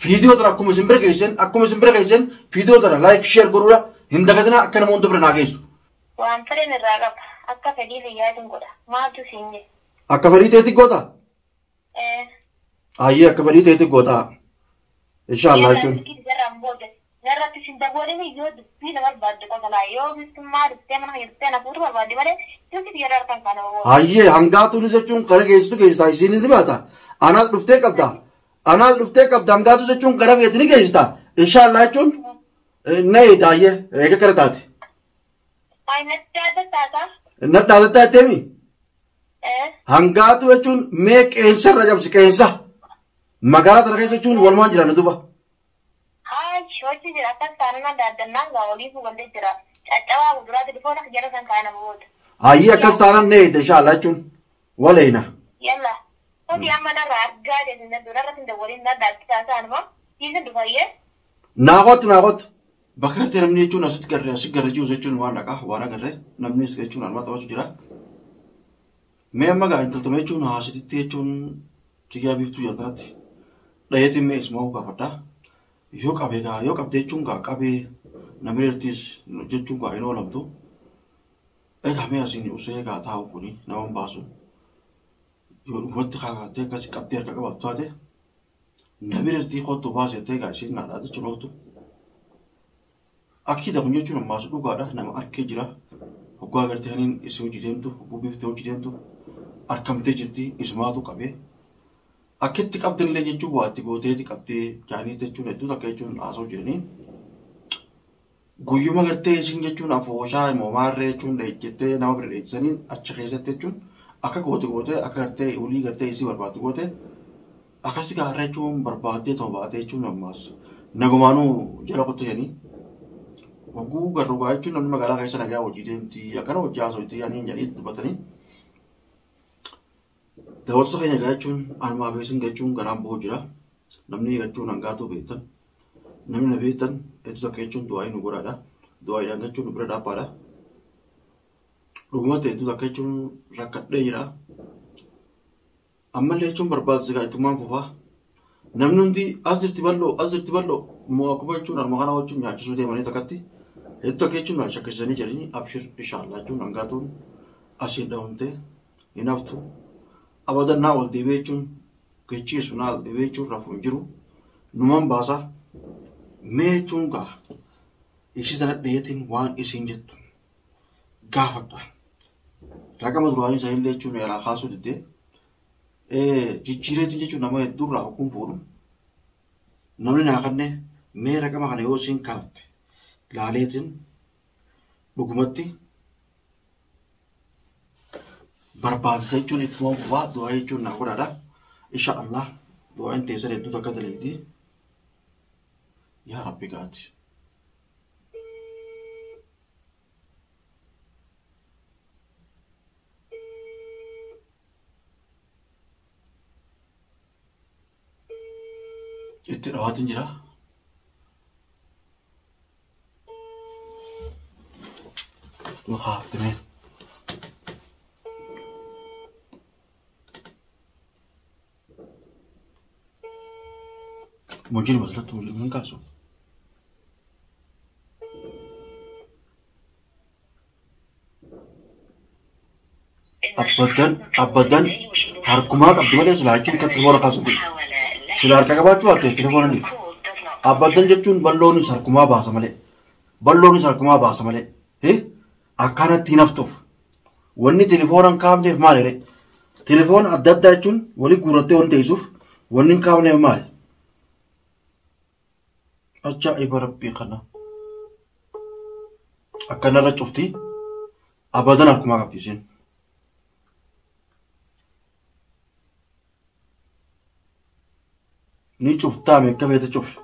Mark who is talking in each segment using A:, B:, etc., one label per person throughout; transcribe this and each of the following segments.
A: Viidiyoo tana akkuma isin bira geessan akkuma isin bira geessan viidiyoo tana like share godhuudha hin dagatinaa akka nama hunda bira naa geessu.
B: Waan fedhen irraa qaba. Akka fedhii kiyyaatin godha. Maaltu siin jedhe?
A: Akka fedhii teetti goota?
B: Ee.
A: Ayyee akka fedhii teetti goota. Inshaallah
B: Yalla
A: jechuun.
B: silkii jarraan booda. Narratti sin dawwalini yoo dubbii na barbaadde qofa laa yoo biftummaa dhuftee mana kiyya dhuftee na fuutu barbaadde malee silkii tiyya irraa harkaan kaana booda.
A: Ayyee hangaatuun jechuun kara geessitu geessita isiinis ni baata. Anaas dhuftee qabda. Anaas dhuftee qabda hangaatu jechuun gara keetti ni geessita. Inshaallah jechuun na eeda ayyee eega kara taate.
B: Ay natti adda taataa?
A: Na dhaadatta jetteemi?
B: Ee.
A: Hangaatu jechuun mee qeensa irra cabsi qeensa. Magaalaa tana keessa jechuun walumaan jiraanna duba.
B: Haay hojii jira akkas taanaan daaddannaan gaa oliifuu gallee jira. Caccabaa kuduraa telefoona jara san kaa'e nama booda.
A: Ayyee akkas taanaan na eeda inshaallah jechuun waleena.
B: Yalla. Hojii amma narraa argaa deemte narratti hin dawwalin na daakkisaa isaanuma siisin dhufayyee.
A: Naa kottu naa kottu. Bakka gartee namni jechuun asitti garree asitti garree jiru jechuun waan dhaqa waan agarree namnis jechuun anuma taphachuu jira. Mee amma gaa intaltuma jechuun haasititti jechuun tiyyaa biiftuu jedhan dhayeetiin mee ismaa'uu gaafadha. Yoo qabe gaa yoo qabde jechuun gaa qabee namni irrattis jechuun gaa hin oolamtu. Egaa mee asiin usee gaa taa'u kuni nama hin baasu. Yoo dhugumatti kaa'attee akkasii qabdee harka qabaattu taate namni irratti kottu baasee egaa isheen naadhaa jechuun ooltu. Akkiidha kun jechuun ammaas dhugaadha nama arkee jira. Hoggaa agartee haniin isin hojii deemtu hogguu biiftee hojii deemtu arkamtee jirti isumaatu qabee. Akkitti qabdillee jechuun waa itti gooteeti qabdee jaanii jechuun hedduu takka jechuun haasa'u jiranii. Guyyuma gartee isin jechuun afooshaa moomaarree jechuun jettee nama bira dheessaniin achi keessatti jechuun akka goote gootee akka gartee olii gartee isii barbaaddu goote akkasi gaarree jechuun barbaaddee tuma baatee jechuun ammaas nagumaanuu jala qottee Hogguu garrugaa jechuun namni magaalaa keessa nagaa hojii deemti akkana hojii haasofti yaanii jedhanii dubbatanii. Daawwattoota keenya egaa jechuun anumaa beesin jechuun garaan ba'uu jira. Namni jechuun hangaatuu beektan. Namni na beektan hedduu takka jechuun du'aayii nu godhaadha. Du'aayiidhaan jechuun nu bira dhaabbaadha. Dhugumatti hedduu takka jechuun rakkadhee jira. Ammallee jechuun barbaachisa egaa ittumaan fufaa. Namni hundi as jirti bal'oo as jirti bal'oo moo akkuma jechuun harma kanaa jechuun nyaachisuu deemanii takkatti hedduu takka jechuun na shakkisanii jiranii abshir inshaallah jechuun hangaatuun asiin dhahumtee hin haftu. Abadan naa ol deebi'ee jechuun gechiisu naa ol deebi'ee jechuun rafu hin jiru. Numan baasa mee jechuun gaa ishii sana dhiyeetiin waan isiin jettu gaafadha. Raqama duraanii isaaniillee jechuun yaalaa kaasuu diddee jijjiireetiin jechuun nama hedduurraa hukkuun fuudhu. Namni naa kanne mee raqama kana yoo isiin kaafte laaleetiin dhugumatti barbaachisa jechuun ittuma fufaa du'aa jechuun naa godhaadha. Insha Allah du'aan teessan hedduu takka daleeti. Yaa Rabbi gaati. Itti dhawaatiin jira. Yoo kaafte mee. Mojjii asirratti waliin kaasu. Abbadan abbadan harkumaa qabdi malee silaa jechuun kan telefoona kaasu dhiifti. Sila harka qabaachuu baatte telefoona dhiifti. Abbadan jechuun balloonis harkumaa baasa malee. Balloonis harkumaa baasa malee. Akkanatti hin haftuuf. Wanni telefoona hin kaafneef maali ree? Telefoona adda addaa jechuun walii guurrattee waan teessuuf wanni hin kaafneef maali? Ajaa'iba rabbii kana. Akkanarra cufti. Abadan harkumaa qabdi isheen. Ni cuftaa meeqa feete cufi.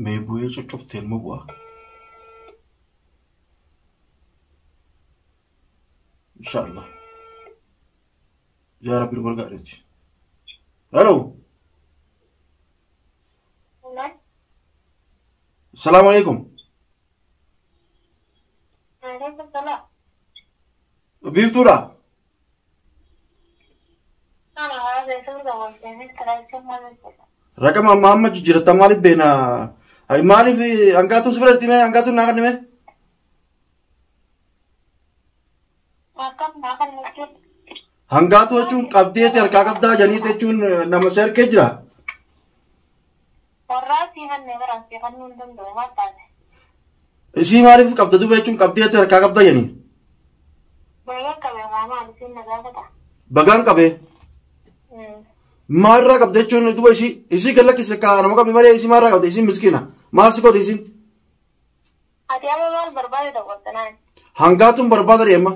A: Mee bu'ee cuccufte ilma bu'a. Inshallah. Yaa Rabbi nu gargaareeti. Hello. Salaamu alaikum.
B: Alaikum salaam.
A: Biiftuudha.
B: Ana haala suuraa wajjin karaa maal jechuudha.
A: Raqama amma amma jijjiiratta maaliif beena? Maaliif hangaatuun si biratti mee hangaatuun naa kennime?
B: Akkam naa kan jechuudha.
A: Hangaatuu jechuun qabdeeti harkaa qabdaa janiiti jechuun nama si harkee jira.
B: Warraa sii hannee baraan sii hannuu hin danda'u maal taate?
A: Isii maaliif qabda duuba jechuun qabdeeti harkaa qabdaa janii?
B: Bagaan qabee maa maal isiin na gaafata?
A: Bagaan qabee. Maalirraa qabda jechuun duuba isii gad lakkise kaa nama qabdi malee isii maalirraa qabda isiin miskiina. Maal si goote isiin?
B: Ati amma maal barbaade daawwattanaan?
A: Hangaatuun barbaada deema.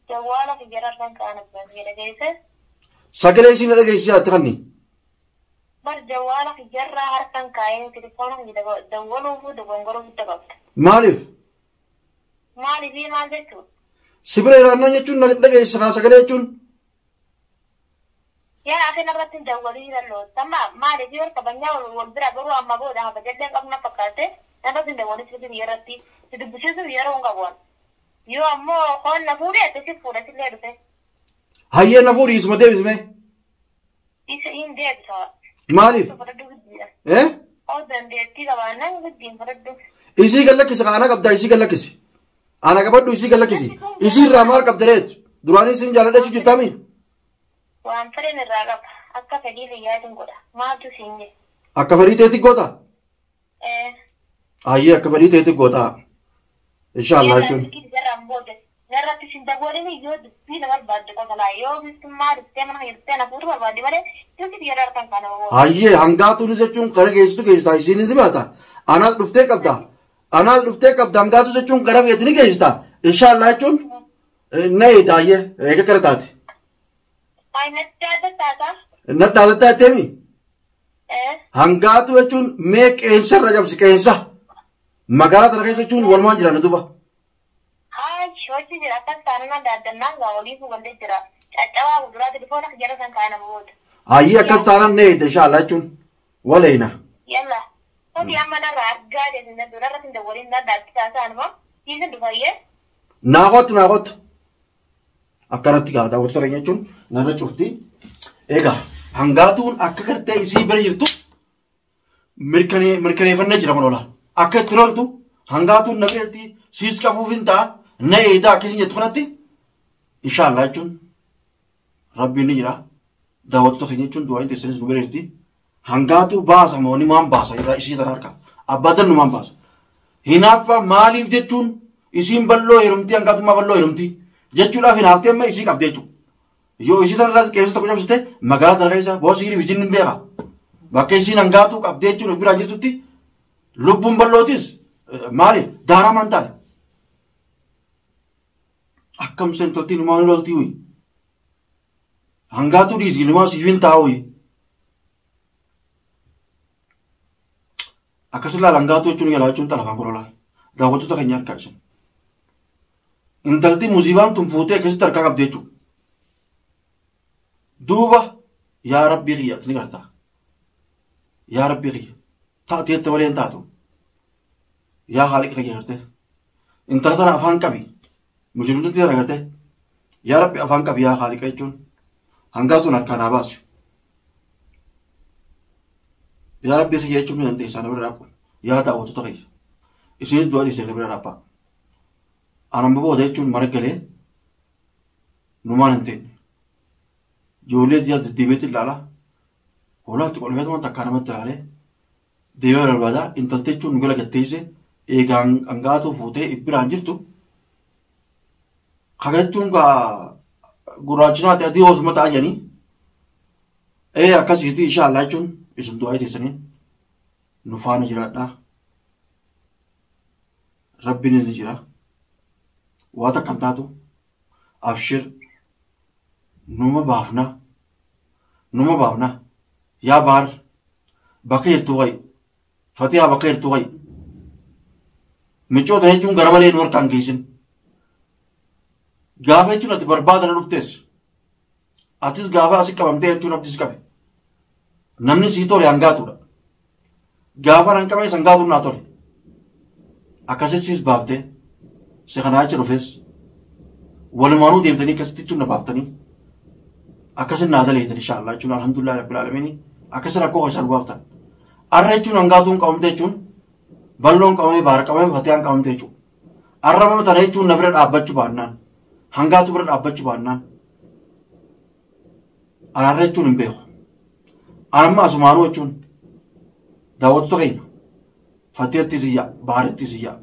B: Jawwaala fi jara kan ka'an abbaan jedha geesse.
A: Sagalee isiin na dhageessisee ati kanni.
B: Bar jawwaala fi jarraa harkaan kaa'ee telefoona fi dawwaluu fi dogongoruu fi qabda.
A: Maaliif?
B: Maaliif maal jechuudha?
A: Si bira jiraannaan jechuun na dhageessisa kaa sagalee jechuun.
B: Yaa asin irratti dawwalii lalloota. Amma maaliif yoo kabajaa wal bira garuu amma booda habajallee qabna fakkaate narratti dawwalii si biyya irratti si dubbisiisuuf yeroo hin qabu. Yoo ammoo hoon na fuudhee ati si fuudhe sillee dhufe.
A: Hayyee na fuudhi isuma deebisme.
B: Isa hin deebisa.
A: Maaliif?
B: Fudhadhu guddiidha.
A: Eh?
B: Oo dandeettii qabaannaan guddiin fudhadhu.
A: Isii gad lakkisi ana qabdaa isii gad lakkisi. Ana qabadhu isii gad lakkisi. Isii irraa maal qabda reetu? Duraanii isiin jaaladha jechuu jirtaami?
B: Waan fedhan irraa qaba. Akka fedhii fayyaatiin godha. Maaltu siin jedhe?
A: Akka fedhii teetti goota?
B: Ee.
A: Hayyee akka fedhii teetti goota. Inshaallah jechuun.
B: Narratti sin dawwalin yoo dubbii na barbaadde qofa laa yoo biftummaa dhuftee mana hirtee na fuutu barbaadde malee silkii yeroo harkaan kana booda.
A: Hayyee hangaatuun jechuun kara geessitu geessita isiinis ni baata. Anaas dhuftee qabda. Anaas dhuftee qabda hangaatu jechuun gara feeti ni geessita. Inshaallah jechuun na eeda hayyee eega kara taate.
B: Ay natti adda taata.
A: Natti adda taateemi.
B: Ee.
A: Hangaatu jechuun mee qeensa irra cabsi qeensa. Magaalaa tana keessa jechuun walumaan jiran duuba.
B: Haa hojii jira akkas taanaan daaddannaan gaa olii fuugallee jira. Caccabaa fuulduraa telefoona jara kan kaa'an booda.
A: Hayyee akkas taanaan na eeda inshaallah jechuun waleena.
B: Yalla. Hojii amma narraa argaa deemne narratti hin dawwalin na daakkisaa isaanuma siisin dhufayyee.
A: Naa kottu naa kottu. Akkanatti gaa daawwattoota keenya jechuun narra cufti. Egaa hangaatuun akka gartee isii bira jirtu mirkaneeffannee jira kun oola. Akka itti loltu hangaatuun na biratti siis qabuuf hin ta'a na eedaa akkasiin jettu kanatti inshaallah jechuun rabbiin ni jira. Daawwattoota keenya jechuun du'aa teessanis nu bira jirti. Hangaatu baasa mooni maan baasa irraa isii tana harka. Abbaa dannu maan baasa. Hinaaffaa maaliif jechuun isiin bal'oo heerumtii hangaatummaa bal'oo heerumtii jechuudhaaf hinaaftee amma isii qabdee jechuudha. Yoo isii tana irraa keessa tokko cabsite magaalaa tana keessa boosii fi jinni hin beeka. Bakka isiin hangaatuu qabdee jechuun biraa jirtutti lubbuun bal'ootis maali daaraa maan taane. Akkam seentaltiin ilmaan loltii wuyi. Hangaatuu dhiisi ilmaan siif hin taa'u wuyi. Akkas ilaala hangaatuu jechuun yaalaa jechuun xalafaan korolaa. Daawwattoota keenya harkaa isin. Intalti muuziibaan tun fuutee akkasitti harkaa qabdi jechuudha. Duuba yaa rabbii kiyya ni gartaa. Yaa rabbii kiyya taatee itti malee hin taatu. Yaa haaliqa kiyya gartee. Intala tana afaan qabi. Musliimtoti tana gartee. Yaa rabbi afaan qabi yaa haaliqa jechuun hangaa sun harkaa naa baasi. Yaa rabbii kiyya jechuun ni dandeessaa na bira dhaabbu. Yaa daawwattoota kiyya. Isinis du'a dhiisee na bira dhaabbaa. Anamma booda jechuun mara galee numaan hin teenye. Ijoollee xiyyaa deddeebiitti ilaala. Hoolaatti qolfeetuma takkaa namatti ilaalee deemee barbaada. Intalti jechuun nu gala gatteessee eegaan hangaatuu fuutee biraan jirtu. Kana jechuun gaa gurraachinaa ta'e adii hoosuma ta'a jedhanii. Ee akkasiiti inshaallah jechuun isin du'aa teessaniin nu faana jiraadhaa. Rabbiin ni jira. Waa takka hin taatu. Abshir numa baafna. Numa baafna. Yaa baar bakka jirtu wayi. Fatihaa bakka jirtu wayi. Micoota jechuun gara malee nu harkaan geessin. Gaafa jechuun ati barbaada na dhuftees. Atis gaafa asi qabamtee jechuun abdis qabe. Namni sii tole hangaatuudha. Gaafa nan qabee hangaatuun naa tole. Akkasittis baaftee si kanaa achi dhufes walumaanuu deemtanii akkasitti jechuun na baaftanii akkasin naa daleeytan inshaallah jechuun alhamdulillah rabbil aalamiin akkas rakkoo keessaa nu baaftan. Arra jechuun hangaatuun qabamte jechuun balloon qabamee baar qabamee fatiyaan qabamte jechuudha. Arra mama tana jechuun na bira dhaabbachuu baannaan hangaatu bira dhaabbachuu baannaan anaarra jechuun hin beeku. Anamma asumaanuu jechuun daawwattoota keenya fatiyattis iyya baarittis iyya.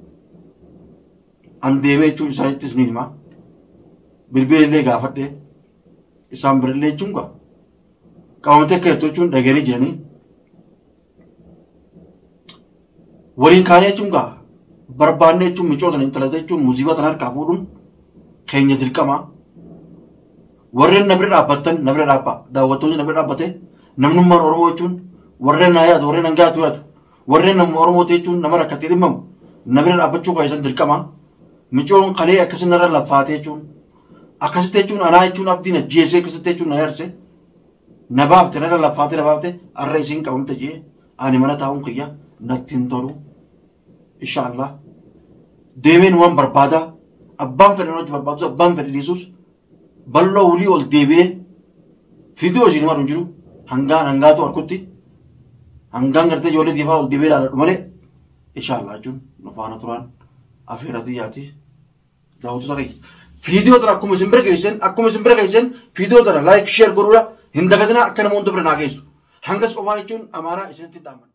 A: An deemee jechuun isaanittis ni hima. Bilbila illee gaafadhee isaan birillee jechuun gaa qabamtee akka jirtu jechuun dhageenii jiranii. Waliin kaanee jechuun gaa barbaannee jechuun micoota intala jechuun muuziqaa tan harkaa fuudhuun keenya dirqama. Warreen na bira dhaabbattan na bira dhaabbaa daawwattoonni na bira dhaabbate namnummaan Oromoo jechuun warreen naa yaadu warreen hangaatu yaadu warreen nama Oromoo jechuun nama rakkatee dhimmamu na bira dhaabbachuu keessan dirqama. Micoon kalee akkasii narra laffaatee jechuun akkasitti jechuun anaa jechuun abdiin ajjeesee akkasitti jechuun na yarse na baafte narra laffaatee na baafte har'a isiin qabamte jee ani mana taa'uun kiyya natti hin tolu. Inshaallah deemeen waan barbaada abbaan fedhan hojii barbaadus abbaan fedhe dhiisus balloo wulii ol deebi'ee fiduu hojii nama jiru hangaan hangaatu harkutti hangaan gartee ijoollee tiifaa ol deebi'ee ilaaladhu malee inshaallah jechuun nu faana turaan afeera xiyyaati daawwattoota keenya. Fiidiyoo tana akkuma isin bira geessan akkuma isin bira geessan fiidiyoo tana laayik sheer godhuudha hin dagatinaa akka nama hunda bira naa geessu. Hangas qofaa jechuun amaaraa isinitti dhaaman.